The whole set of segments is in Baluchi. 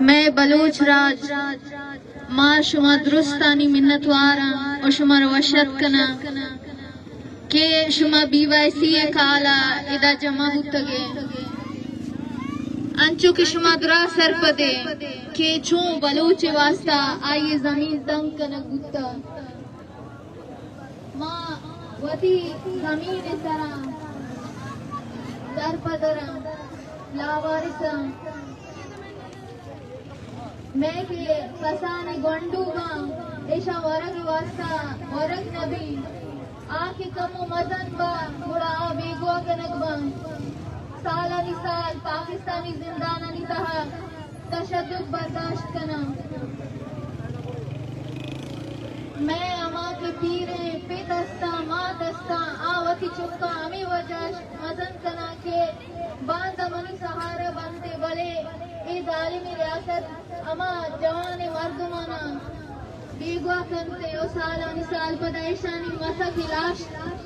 مئے بلوچ راج، ما شما درستانی منتواراں و شما را وش اتک کناں کہ شما بی وائی سی ءِ کال ءَ ادا جمع بوتگ ئے۔ انچو کہ شما دراہ سرپد ئے کہ چون بلوچ ءِ واستا آئی ءِ زمین تنگ کنگ بوتگ۔ ما وتی زمین ءِ سرا درپدراں، لاوارثاں۔ مئے کہ کسانیں گونڈو باں، ایشاں ورگ ءِ واستا ورگ نہ بی۔ آ کہ کمو مزن باں، گڑا آ بیگواہ کنگ باں۔ سالانی سال پاکستانی زندانانی تہا تشدد برداشت کناں۔ مئے ہما کہ پیریں پت استاں، مات استاں، آ وتی چکاں ہمے وجہ اش مزن کناں کہ باندا منی سہارا بنت، بلے اے ظالمیں ریاست ہما جوانیں مردماناں بیگواہ کنت و سالانی سال پدا ایشانی مسخ لاش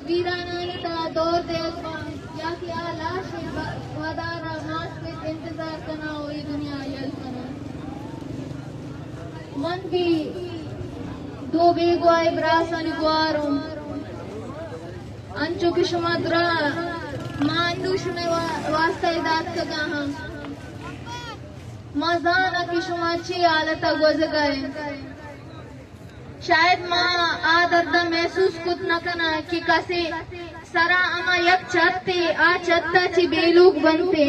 ویرانانی تہا دور دیگ باں، یا کہ آ لاش ءِ ودار ءَ مات پت انتظار کناں و اے دنیا ءَ یل کناں۔ من بھی دو بیگواہ براسانی گوار اوں۔ انچو کہ شما درا، ما انو شمئے وا-، واسطہ ادا اتکگا ہاں۔ ما زاناں کہ شما چی حالتا گوزگا ئے۔ شاید ما آ دردا محسوس کت نہ کناں کہ کسے سرا ہما یک چھتے، آ چھتا چی بے لوگ بنتے،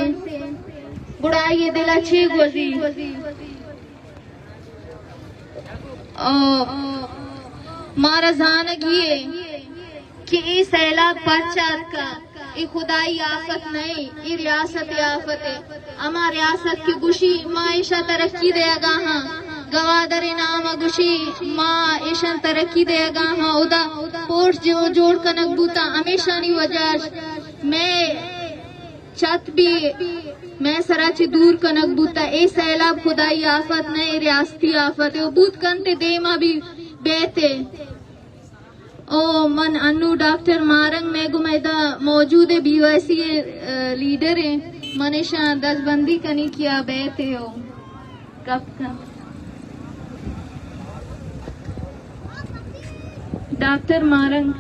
گڑا آئی دلا چی گوزی؟ او مارا زانگی ئے کہ اے سیلاب پرچا اتکا؟ اے خدائی آفت نہ ایں، اے ریاست آفت اے۔ ہما ریاست کہ گوشی ما ایشا ترقی دیگا ہاں، گوادر نام گوشی ما ایشان ترقی دیگا ہاں، ادا پورٹ جو جوڑ کنگ بوتا، ہمیشانی وجہ اش مئے چھت بھی مئے سرا چہ دور کنگ بوتا۔ اے سیلاب خدائی آفت نہ، اے ریاستی آفت اے۔ او بوت کنت دیما بھی بیت اے۔ او من انو ڈاکٹر مارنگ مئے گوما ادا موجود اے، be Y C a, a, leader a. من ایشاں دزبندی کنی کہ آ بیت اے او گپ کن۔ Doctor morning.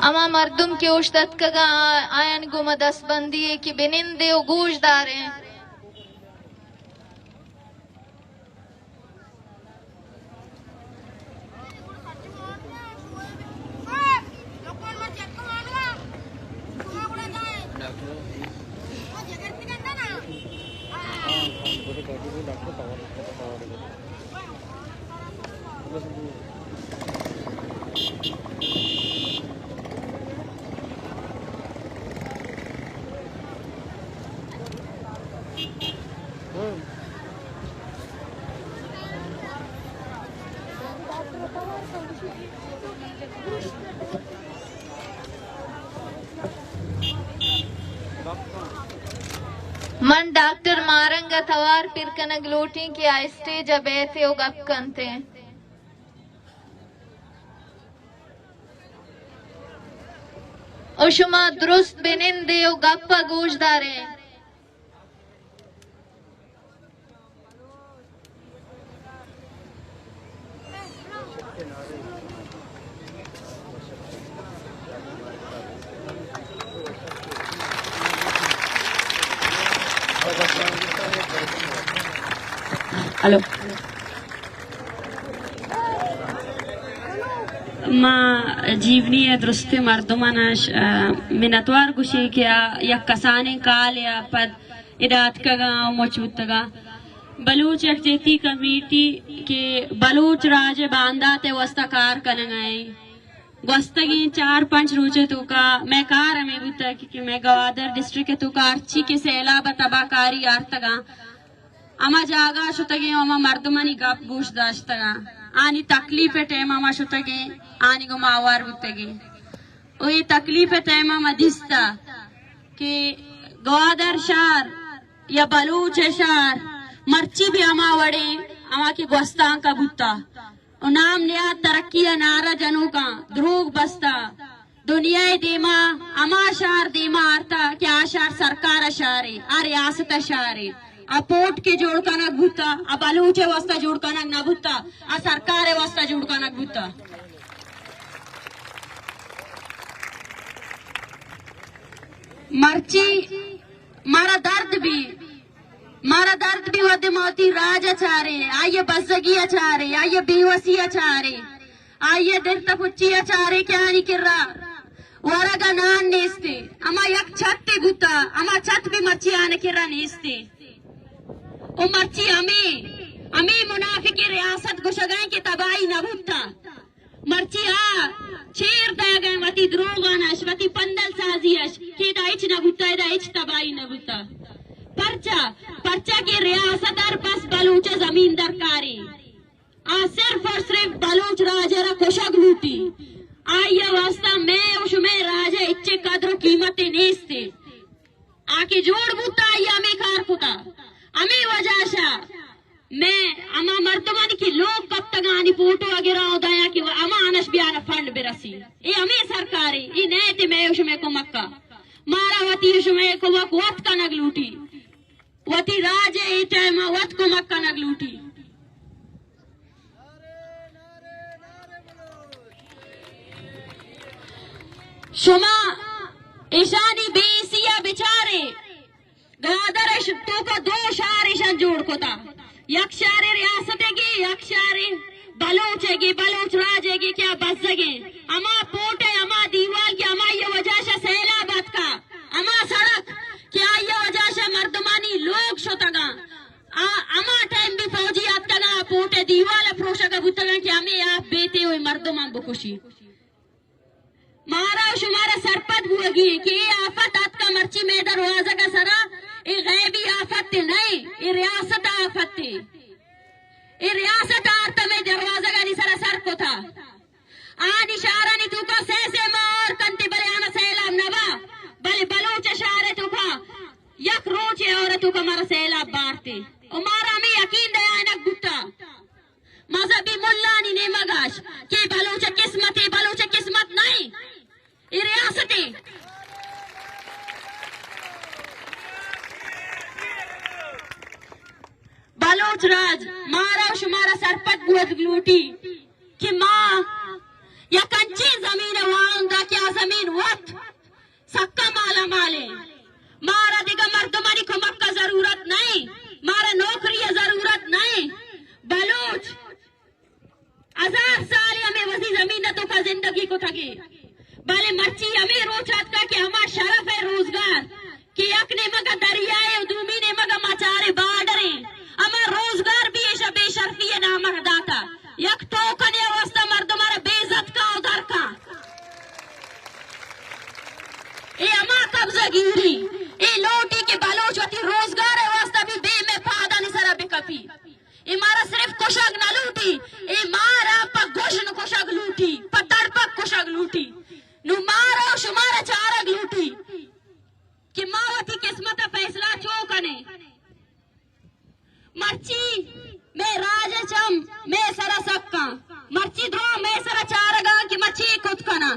ہما مردم کہ اوشتاتکگاں، آ-، آیانی گوما دستبندی اے کہ بنندے و گوش داریں۔ من ڈاکٹر مارنگ ءَ توار پر کنگ لوٹیں کہ آ اسٹیج ءَ بیت ءُ گپ کنت۔ ءُ شما درست بنندے ءُ گپ ءَ گوش دارے۔ ہلو۔ ما جیونی ءِ درستیں مردماں ش-، آ، منتوار گوشیں کہ آ یک کسانیں کالے ءَ پد ادا اتکگاں ءُ مچ بوتگاں۔ بلوچ یکجہتی کمیٹی کہ بلوچ راج ءِ باندات ءِ واستہ کار کنگ ءَ ایں۔ گوستگیں چار پنچ روچ ءِ توکا مئے کار ہمے بوتگ کہ مئے گوادر ڈسٹرکٹ ءِ توکا ہرچی کہ سیلاب ءَ تباہ کاری آرتگاں، ہما جاگہ شتگیں ءُ ہما مردمانی گپ گوش داشتگاں، آنی تکلیف ءِ ٹائم ءَ ما شتگیں، آنی گوما ہوار بوتگیں۔ ءُ اے تکلیف ءِ ٹائم ءَ ما دیستا کہ گوادر شہر یا بلوچ شہر مرچی بھی ہما وڑیں ہما کہ گوستانک ءَ بوتا۔ و نام نیاد ترقی ءِ نعرہ جنوکاں دروگ بستہ۔ دنیا ءِ دیما ہما شار دیما آرتہ کہ آ شار سرکار ءِ شارے، آ ریاست ءِ شارے۔ آ پورٹ کہ جوڑ کنگ بوتہ، آ بلوچ ءِ واسطہ جوڑ کنگ نہ بوتہ، آ سرکار ءِ واسطہ جوڑ کنگ بوتہ۔ مرچی مارا درد بی، مارا درد بی وھدے ما وتی راج ءَ چاریں، آئی ءِ بزگی ءَ چاریں، آئی ءِ بیوسی ءَ چاریں، آئی ءِ درد ءُ پچی ءَ چاریں کہ آنی کرا ورگ ءَ نان نیستے۔ ہما یک چھتے بوتا، ہما چھت بی مرچی آنی کرا نیستے۔ او مرچی ہمے، ہمے منافقیں ریاست گوشگ ءَ ایں کہ تباہی نہ بوتا۔ مرچی آ چیر دئیگ ءَ ایں وتی دروغاناش، وتی پندل سازی اش کہ ادا ہچ نہ بوتا، ادا ہچ تباہی نہ بوتا۔ پرچا؟ پرچا کہ ریاست ءَ بس بلوچ ءِ زمین درکاریں۔ آ صرف اور صرف بلوچ راج ءَ را کشگ لوٹی۔ آئی ءِ واسطہ مئے و شمئے راج ءِ ہچ قدر و قیمتے نیستے۔ آ کہ جوڑ بوتا، آئی ہمے کار کتا۔ ہمے وجہ شا مئے ہما مردمانی کہ لوگ کپتگانی فوٹو اگر آؤ دایا کہ ہما آنش بیان فنڈ برسی۔ اے ہمے سرکارے، اے نئے تے مئے و شمئے کمک کا۔ مارا وتی و شمئے کمک وت کنگ لوٹی۔ وتی راج ءَ اے ٹائم ءَ وت کمک کنگ لوٹی۔ شما ایشانی بے حسی ءَ بچارے، گوادر ءِ توکا دو شہر ایشان جوڑ کتا، یک شہر ریاست ءِ گے، یک شہر بلوچ ءِ گے، بلوچ راج ءِ گے کہ آ بزگ ایں۔ ہما پورٹ ءِ ہما دیوال کہ ہمائی ءِ وجہ شا سیلاب اتکا، ہما سڑک کہ آئی ءِ وجہ شا مردمانی لوگ شتگاں، آ ہما ٹائم بی فوجی اتکگاں، پورٹ ءِ دیوال ءَ پروشگ ءَ بوتگاں کہ ہمے آپ بیتے و اے مردماں بکشی۔ مارا و شمارا سرپد بوگی ایں کہ اے آفت اتکا مرچی مئے دروازگ ءِ سرا، اے غیبی آفت نہ ایں، اے ریاست ءِ آفت ایں۔ اے ریاست ءَ آرتا مئے دروازگانی سرا سر کتا۔ آنی شہرانی توکا سے سے ماہ اور کنتے، بلے آنا سیلاب نہ با، بلے بلوچ ءِ شہر ءِ توکا یک روچے اور ءِ توکا مارا سیلاب بارتے۔ و مارا ہمے یقین دیائینگ بوتا۔ مذہبی ملانی نیمگاش کہ بلوچ ءِ قسمت اے، بلوچ ءِ قسمت نہ ایں، اے ریاست ایں۔ بلوچ راج مارا و شمارا سرپد بوگ لوٹی کہ ما یک انچیں زمین ءِ واہند آں کہ آ زمین وت سکا مالا مال ایں۔ مارا دگہ مردمانی کمک ءِ ضرورت نہ ایں، مارا نوکری ءِ ضرورت نہ ایں۔ بلوچ ہزار سال ہمے وتی زمین ءِ توکا زندگی کتگی، بلے مرچی ہمے روچ آتکا کہ ہما شرف ءِ روزگار کہ یک نیمگ ءَ دریا ایں و دومی نیمگ ءَ مچار ءِ بارڈر ایں، ہما روزگار بی ایشا بے شرفی ءِ نام ءَ داتا۔ یک ٹوکنے ءِ واسطہ مردم ءَ را بے عزت کا و در کا۔ اے ہما قبضہ گیری، اے لوٹی کہ بلوچ وتی روزگار ءِ واسطہ بی بے مئے پادانی سرا بکپی۔ اے مارا صرف کشگ نہ لوٹی، اے مارا پہ گژن کشگ لوٹی، پہ تڑپک کشگ لوٹی۔ نو مارا و شمارا چارگ لوٹی کہ ما وتی قسمت ءِ فیصلہ چون کنیں۔ مرچی مئے راج ءِ چم مئے سرا سکاں، مرچی درو مئے سرا چارگاں کہ ما چے کت کناں۔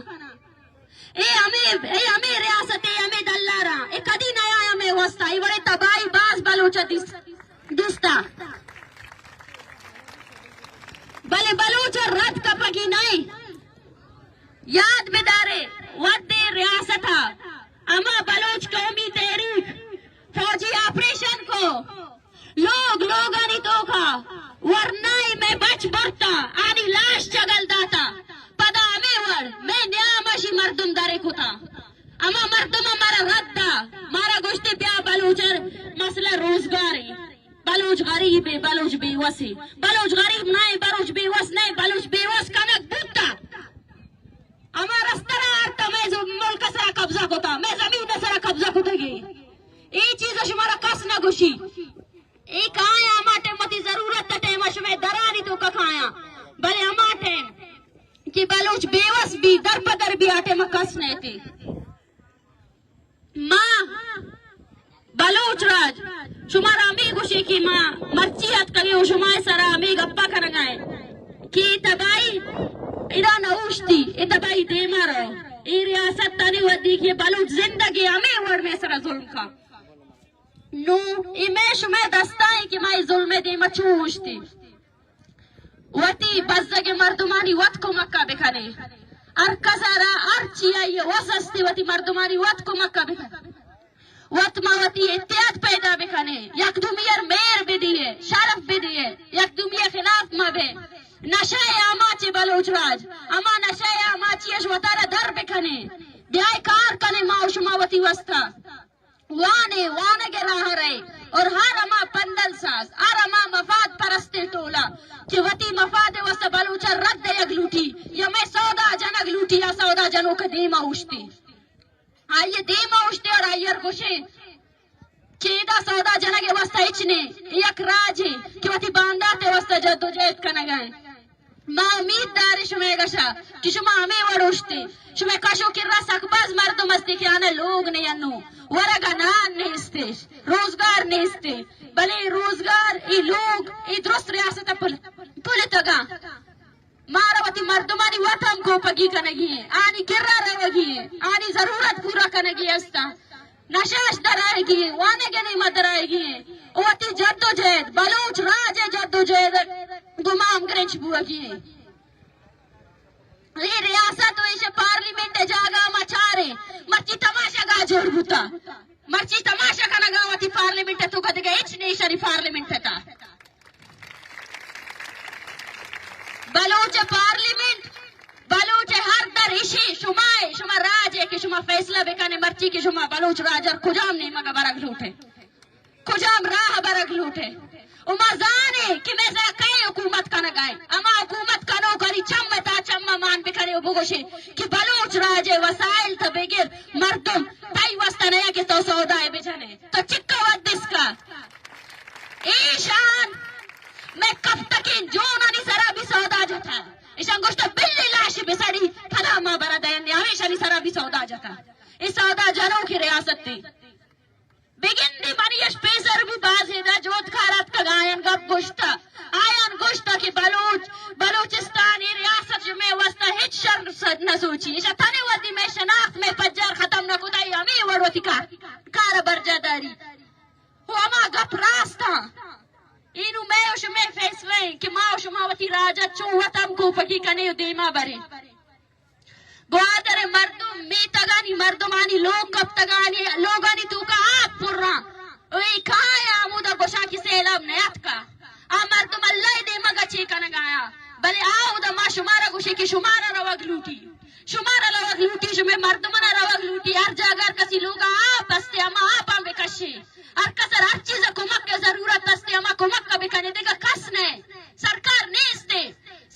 اے ہمے، اے ہمے ریاست، اے ہمے دلالاں، اے کدی نیا ہمے واسطہ، اے وڑے تباہی باز بلوچ ءَ دیس-، دیستا۔ بلے بلوچ ءَ رد کپگی نئیں۔ یاد بدارے، وھدے ریاست ءَ ہما بلوچ قومی تحریک فوجی آپریشن کو، لوگ لوگانی توکا ورنائی مئے بچ برتا، آنی لاش چگل داتا، پدا ہمے وڑ مئے نیام اشی مردم درے کتا۔ ہما مردم مارا رد دا، مارا گوشتے بیا بلوچ ءِ مسئلہ روزگار ایں، بلوچ غریب ایں، بلوچ بے وس ایں، بلوچ غریب نہ ایں، بلوچ بے وس نہ ایں، بلوچ بے وس کنگ بوتا۔ ہما رستر ءَ آرتا مئے ز-، ملک ءِ سرا قبضہ کتا، مئے زمین ءِ سرا قبضہ کتگی۔ اے چیز ءَ شمارا کس نہ گوشی۔ اے کایاں ہما ٹائم وتی ضرورت ءِ ٹائم ءَ شمئے درانی توکا کایاں۔ بلے ہما ٹائم کہ بلوچ بے وس بی، در پہ در بی، آ ٹائم ءَ کس نہ اتے۔ ما بلوچ راج شمارا ہمے گوشیں کہ ما مرچی اتکگیں و شمئے سرا ہمے گپا کنگا ایں۔ کہ اے تباہی ادا نہ اوشتی، اے تباہی دیما رو۔ اے ریاست تانی ودی کہ بلوچ زندگی ہمے وڑ مئے سرا ظلم کا۔ نو اے مئے شمئے دستائیں کہ ما اے ظلم دیما چو اوشتی۔ وتی بزگ مردمانی وت کمک ء بکنے۔ ہر کس ء را ہر چی آئی ء وس استی وتی مردمانی وت کمک ء بکنے۔ وت ما وتی اتحاد پیدا بکنیں، یک دومی ء مہر بدیے، شرف بدیے، یک دومی ء خلاف مہ بے۔ نشہ ء آماچ بلوچ راج، ہما نشہ ء آماچی اش وتارا در بکنیں۔ بیائے کار کنیں ما و شما وتی واسطہ۔ وانے، وانگ ء راہ رئے اور ہر ہما پندل ساز، ہر ہما مفاد پرستیں ٹولہ کہ وتی مفاد ء واسطہ بلوچ ء رد دیگ لوٹی یا مئے سودا جنگ لوٹی یا سودا جنوک ء دیما اوشتی۔ آئی ء دیم ء اوشتے اور آئی ء گوشے کہ ادا سودا جنگ ء واسطہ ہچ نے، اے یک راجے کہ وتی باندات ء واسطہ جد و جہد کنگ ء انت۔ ما امید داریں شمئے گشا کہ شما ہمے وڑ اوشتے۔ شمئے کش و کرا سک باز مردم استے کہ آنا لوگ نے انو، ورگ ء نان نیستش، روزگار نیستے، بلے روزگار، اے لوگ، اے درست ریاست ء پل-، پلتگاں۔ مارا وتی مردمانی وت ہم کوپگی کنگی ایں، آنی کرا روگی ایں، آنی ضرورت پورا کنگی استاں۔ نشہ اش درائگی ایں، وانگ ء نیمہ درائگی ایں۔ و وتی جد و جہد، بلوچ راج ء جد و جہد گوں ما ہمگرنچ بوگی ایں۔ اے ریاست و ایش پارلیمنٹ ء جاگہ ما چاریں، مرچی تماشا گاہ جوڑ بوتا۔ مرچی تماشا کنگا وتی پارلیمنٹ ء توکا دگہ ہچ نیشانی پارلیمنٹ ء تا۔ بلوچ پارلیمنٹ، بلوچ ہر در اشی شما ء، شما راج ء کہ شما فیصلہ بکنے مرچی کہ شما بلوچ راج ء کجام نیمگ ء برگ لوٹے، کجام راہ ء برگ لوٹے۔ و ما زانیں کہ مئے سرا کئے حکومت کنگا انت۔ ہما حکومت کنوکانی چم ء تا چم ء مان بکنے و بگوشے کہ بلوچ راج ء وسائل تا بگر مردم تئی واسطہ نیا کہ تو سودا ء بجنے۔ تو چکا وت دسکا۔ ایشان مئے کپتکیں جونانی سرا بھی سودا جتا۔ ایشان گوشتا بلی لاشی بسڑی پدا ما برا دین، ہمیشانی سرا بھی سودا جتا۔ اے سودا جنوکی ریاست تی۔ بگندی منی اش پیسر بو باز ادا جوتکار اتکگ آیان گپ گوشتا۔ آیان گوشتا کہ بلوچ، بلوچستان ای ریاست مئے واسطہ ہچ شر س-، نہ سوچی۔ ایشا تنے وتی مئے شناخت مئے پجار ختم نہ کتا، ای ہمیں وڑ وتی کار، کار برجا داری۔ ہو ہما گپ راست ہاں۔ اینو مئے و شمئے فیصلہ ہیں کہ ما و شما وتی راجا چون وطن کوپگی کنے و دیما بریں۔ گوادر ء مردم، میتگانی مردمانی لوگ کپتگانی، لوگانی توکا آپ پراں۔ او اے کائے آمودا گوشاں کہ سیلاب نیاتکا۔ آ مردم اللہ ء دیمگا چے کنگایا۔ بلے آ اودا ما شمارا گوشے کہ شمارا روگ لوٹی۔ شمارا روگ لوٹی، شمے مردمانا روگ لوٹی۔ ہر جاگہ ہر کسی لوگا آپ ہستے، ہما آپاں بکشے۔ ہر کس ہر چیز کمک ء ضرورت ہستے، ہما کمک ء بکنے، دگہ کس نہ۔ سرکار نیستے۔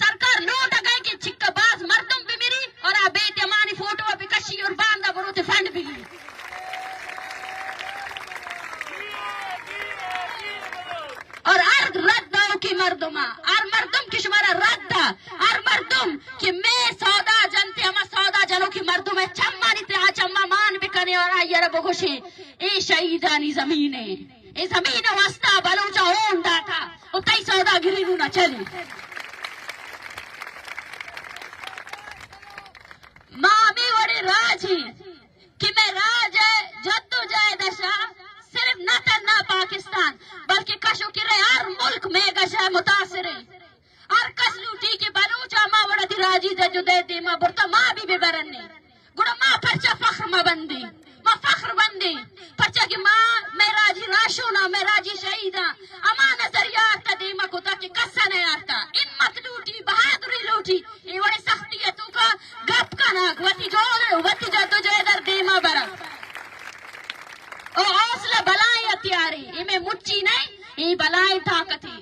سرکار لوٹگ ء کہ چکا باز مردم بمری اور آ بے تمانی فوٹو ء بکشی اور باندا بروتے فنڈ بگی۔ اور ہر رد داؤکی مردم، ہر مردم کہ شمارا رد دا، ہر مردم کہ مے سودا جنتے، ہما سودا جنوکی مردم ء چمانی تے آ چما مان بکنے اور آئی ء را بگوشے، اے شہیدانی زمین ء۔ اے زمین ء واسطہ بلوچ ء ہون داتا و تئی سوداگری نون ء چلی۔ ما ہمے وڑیں راجی کہ مئے راج ء جد و جہد ء شہ صرف نہ تنا پاکستان بلکہ کش و کرے ہر ملک مئے گش ء متاثر انت۔ ہر کس لوٹی کہ بلوچ ء ہما وڑ ء دی راجی جد و جہد دیما برتا ما بھی بہ برنے۔ گڑا ما پرچا فخر مہ بندیں؟ ما فخر بندیں، پرچا کہ ما، مئے راجی راہشوناں، مئے راجی شہیداں ہما نظریہ آرتا دیما کتا کہ کسا نہ آرتا۔ ہمت لوٹی، بہادری لوٹی، اے وڑے سختی ء توکا گپ کناک، وتی جہد، وتی جد و جہد ء دیما برگ۔ او حوصلہ بلائیں ہتھیارے، اے مئے مچی نئے، اے بلائیں طاقتے۔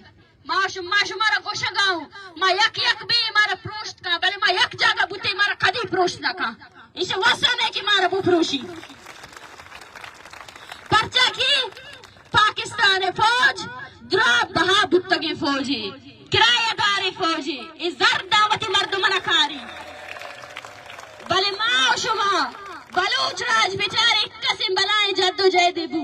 ما شما، ما شمارا گوشگا اوں، ما یک یک بے مارا پروشت کن، بلے ما یک جاگہ بوتے مارا کدی پروشت نہ کن۔ ایش وسا نہ کہ مارا بو پروشی۔ پرچا کہ پاکستان فوج درا بہا بوتگیں فوجے، کرایہ دار فوجے، اے زر داں وتی مردمانا کاری۔ بلے ما و شما بلوچ راج بچار یک کسیں بلائیں جد و جہدے بو۔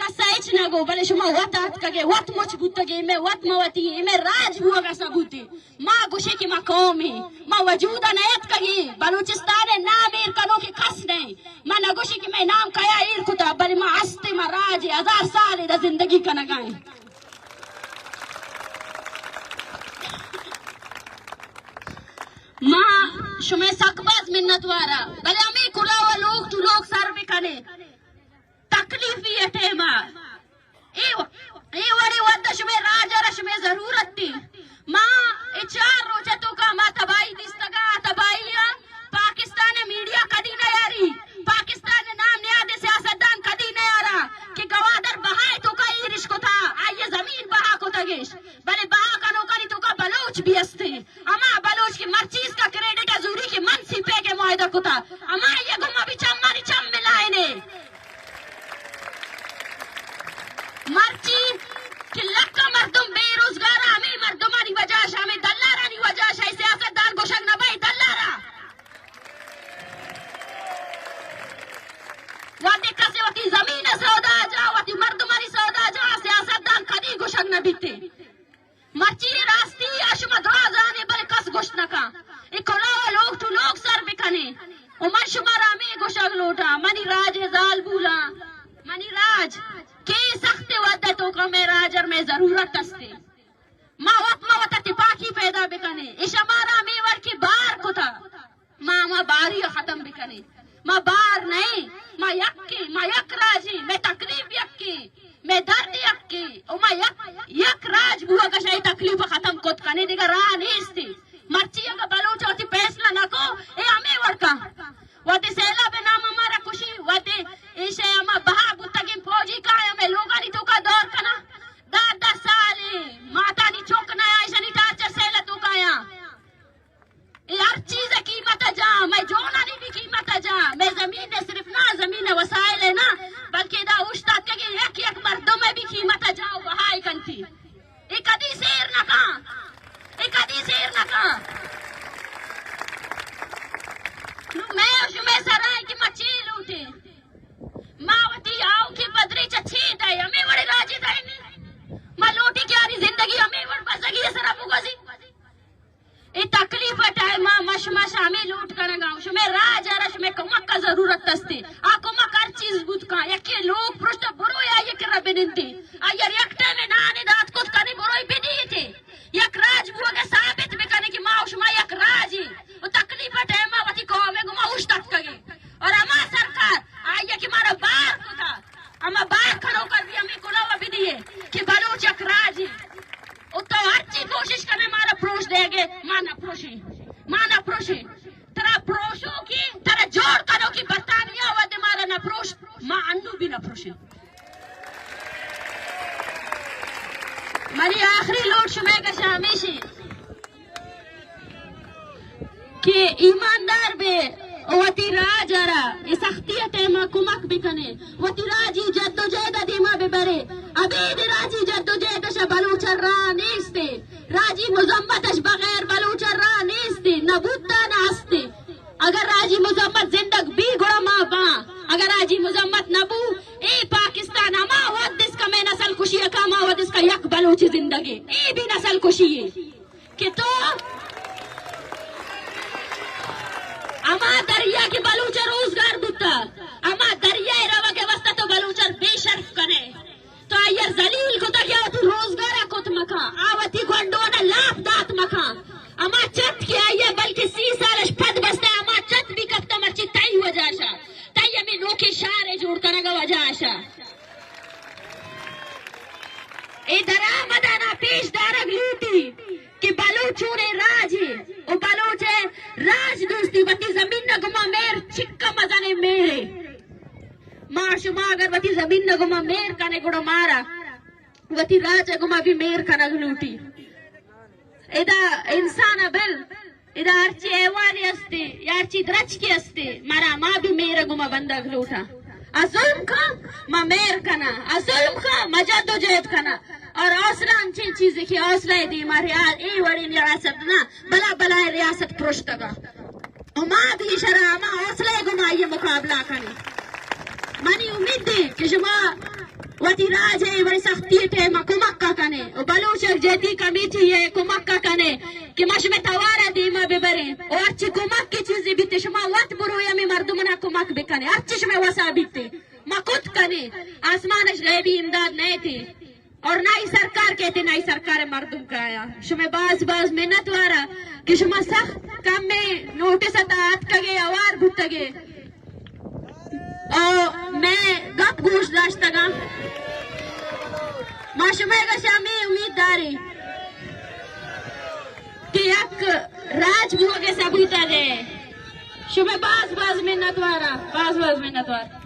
کس ءَ ہچ نہ گو، بلے شما وت آتکگے، وت مچ بوتگے، مئے وت ما وتی، مئے راج بوگ ءِ ثبوتے۔ ما گوشے کہ ما قومے، ما وجود ءَ نیاتکگیں، بلوچستان ءِ نام ایر کنوکیں کس نہ ایں۔ ما نہ گوشے کہ مئے نام کیا ایر کتا، بلے ما ہستیں، ما راجے، ہزار سالے دا زندگی کنگا ایں۔ ما شمئے سک باز منتوار آں، بلے ہمے کلاہ ءَ لوگ ٹو لوگ سر بکنے۔ تکلیفی ءِ ٹیم ءَ اے و-، اے وڑیں وھد ءَ شمئے راج ءَ را شمئے ضرورت ایں۔ ما اے چار روچ ءِ توکا ما تباہی دیستگا، آ تباہی ءَ پاکستان ءِ میڈیا کدی نیاری، پاکستان ءِ نام نہادیں سیاستدان کدی نیارا کہ گوادر بہا ءِ توکا ایرش کتا، آئی ءِ زمین بہا کتگش، بلے بہا کنوکانی توکا بلوچ بھی ہستیں۔ ہما بلوچ کہ مرچی اس کا کریڈٹ ءَ زوری کہ من سی پیک ءِ معاہدہ کتا، ہمائی ءِ گوما بھی چمانی چم ملائینے۔ مرچی کہ لکھاں مردم بے روزگار ءَ، ہمے مردمانی وجہ ءَ، ہمے دلارانی وجہ ءَ، اے سیاستدان گوشگ نہ بئے دلارا۔ وھدے کسے وتی زمین ءِ سودا جا، وتی مردمانی سودا جا، سیاستدان کدی گوشگ نہ بیتے۔ مرچی اے راستی ءَ شما دراہ زانے، بلے کس گوشت نہ کن۔ اے کلاہ ءَ لوگ ٹو لوگ سر بکنے۔ و من شمارا ہمے گوشگ لوٹاں، منی راج ءِ زالبولاں، منی راج کہ سخت وھد ءِ توکا مئے راج ءَ را مئے ضرورت استے۔ ما وت ما وتا تپاکی پیدا بکنے۔ اے شمارا ہمے وڑ کہ بار کتا۔ ما ہما باری ءَ ختم بکنیں۔ ما بار نہ ایں، ما یکیں، ما یک راجیں، مئے تکلیف یکیں، مئے درد یکیں، و ما یک، یک راج بوگ ءَ شہ اے تکلیف ءَ ختم کت کنیں، دگہ راہ نیست۔ مرچی اگہ بلوچ وتی فیصلہ نہ کو، اے ہمے وڑ کن۔ وھدے سیلاب ءِ نام ءَ مارا کشی، وھدے ایشی ءَ ہما بہا بوتگیں فوجی کایا مئے لوگانی توکا دور کنا۔ دہ دہ سال ماتانی چک نیا ایشانی ٹارچر سیل ءِ توکا یاں۔ اے ہر چیز ءِ قیمت ءَ جاں، مئے جونانی بھی قیمت ءَ جاں، مئے زمین ءِ صرف نہ، زمین ءِ وسائل ءِ نہ، بلکہ ادا اوشتاتگیں یک یک مردم ءِ بھی قیمت ءَ جاں و بہائے کنتی۔ اے کدی سیر نہ کن، اے کدی سیر نہ کن۔ نوں مئے و شمئے سرا ایں کہ ما چے لوٹیں؟ ما وتی آؤکیں پدریچ چے دئیں؟ ہمے وڑیں راجے دئیں؟ ما لوٹیں کہ آنی زندگی ہمے وڑ بزگی ءِ سرا بگوزی۔ اے تکلیف ءِ ٹائم ءَ ما شما شہ ہمے لوٹ کنگ ءَ اوں، شمئے راج ءَ را شمئے کمک ءِ ضرورت استے۔ آ کمک ہر چیز بوت کن۔ یکے لوگ پرشت، برو آئی ءِ کرا بنندے۔ آئی ءَ را یک ٹائمے نانے دات کت کنے، برو بدیتے۔ یک راج بوگ ءَ ثابت بکنے کہ ما و شما یک راجے و تکلیف ءِ ٹائم ءَ وتی قوم ءِ گوما اوشتاتکگیں۔ اور ہما سرکار آئی ءَ کہ مارا بار کتا، ہما بار کنوکا بھی ہمے کلاہ ءَ بدیے کہ بلوچ یک راجے۔ و تو ہرچی کوشش کنے مارا پروش دیگے، ما نہ پروشیں، ما نہ پروشیں۔ ترا پروشوکیں، ترا جوڑ کنوکیں برطانیہ وھدے مارا نہ پروش، ما انو بھی نہ پروشیں۔ منی آخری لوٹ شمئے گشا ہمیشی کہ ایماندار بے و وتی راج ءَ را اے سختی ءِ ٹائم ءَ کمک بکنے، وتی راجی جدوجہد ءَ دیما ببرے۔ ابید راجی جدوجہد ءَ شہ بلوچ ءَ را راہ نیستے، راجی مذمت ءَ شہ بغیر بلوچ ءَ را راہ نیستے، نہ بوتا نہ ہستے۔ اگر راجی مذمت زندگ بی گڑا ما باں، اگر راجی مذمت نہ بو، اے پاکستان ہما وھد اسکا مئے نسل کشی ءَ کا، ہما وھد اسکا یک بلوچ زندگے، اے بھی نسل کشی ہے۔ کہ تو ہما دریا کہ بلوچ ءِ روزگار بوتا، ہما دریا ءِ روگ ءِ واسطہ تو بلوچ ءَ بے شرف کنے، تو آئی ءَ ذلیل کتا کہ آ وتی روزگار ءَ کت مکن، آ وتی گونڈوان ءَ لاپ دات مکن۔ ہما چت کہ آئی ءَ بلکہ سی سال اش پد بستہ، ہما چت بھی کپتا مرچی تئی وجہ شا، تئی ہمے نوکیں شہر ءِ جوڑ کنگ ءِ وجہ شا۔ اے درآمدانا پیش دارگ لوٹی کہ بلوچ چونیں راجے و بلوچ ءِ راج دوستی وتی زمین ءِ گما مہر چکا مزنیں مہرے۔ ما شما اگر وتی زمین ءِ گما مہر کنے گڑا مارا وتی راج ءِ گما بھی مہر کنگ لوٹی۔ ادا انسان ءَ بل، ادا ہرچی حیوانے ہستے یا ہرچی درچکے ہستے، مارا ہما بھی مہر ءِ گما بندگ لوٹاں۔ آ ظلم کن، ما مہر کناں، آ ظلم کن، ما جدوجہد کناں۔ اور حوصلہ انچیں چیزے کہ حوصلہ ءِ دیما ریاست، اے وڑیں ریاست نہ، بلا بلائیں ریاست پرشتگا۔ و ما بھی شرا ہما حوصلہ ءِ گما آئی ءِ مقابلہ کنیں۔ منی امید ہے کہ شما وتی راج ءِ وڑ سختی ءِ ٹائم ءَ کمک ءَ کنے، و بلوچ یکجہتی کمیٹی ءِ کمک ءَ کنے کہ ما شمئے توار ءَ دیما ببریں، و ہرچی کمک ءِ چیزے بیتے شما وت بروئے ہمے مردماں کمک بکنے، ہرچی شمئے وسا بیتے ما کت کنے۔ آسمان اش غیبی امداد نئیتے، اور نہ ہی سرکار کئیتے، نہ ہی سرکار مردم کایا۔ شمئے باز باز منت وارا کہ شما سخت کمیں نوٹس ءِ تہا اتکگے، اوار بوتگے۔ او مئے گپ گوش داشتگاں۔ ما شمئے گشا ہمے امید داریں کہ یک راج بوگ ءِ ثبوت ءَ دے۔ شمئے باز باز منت وارا، باز باز منت وار۔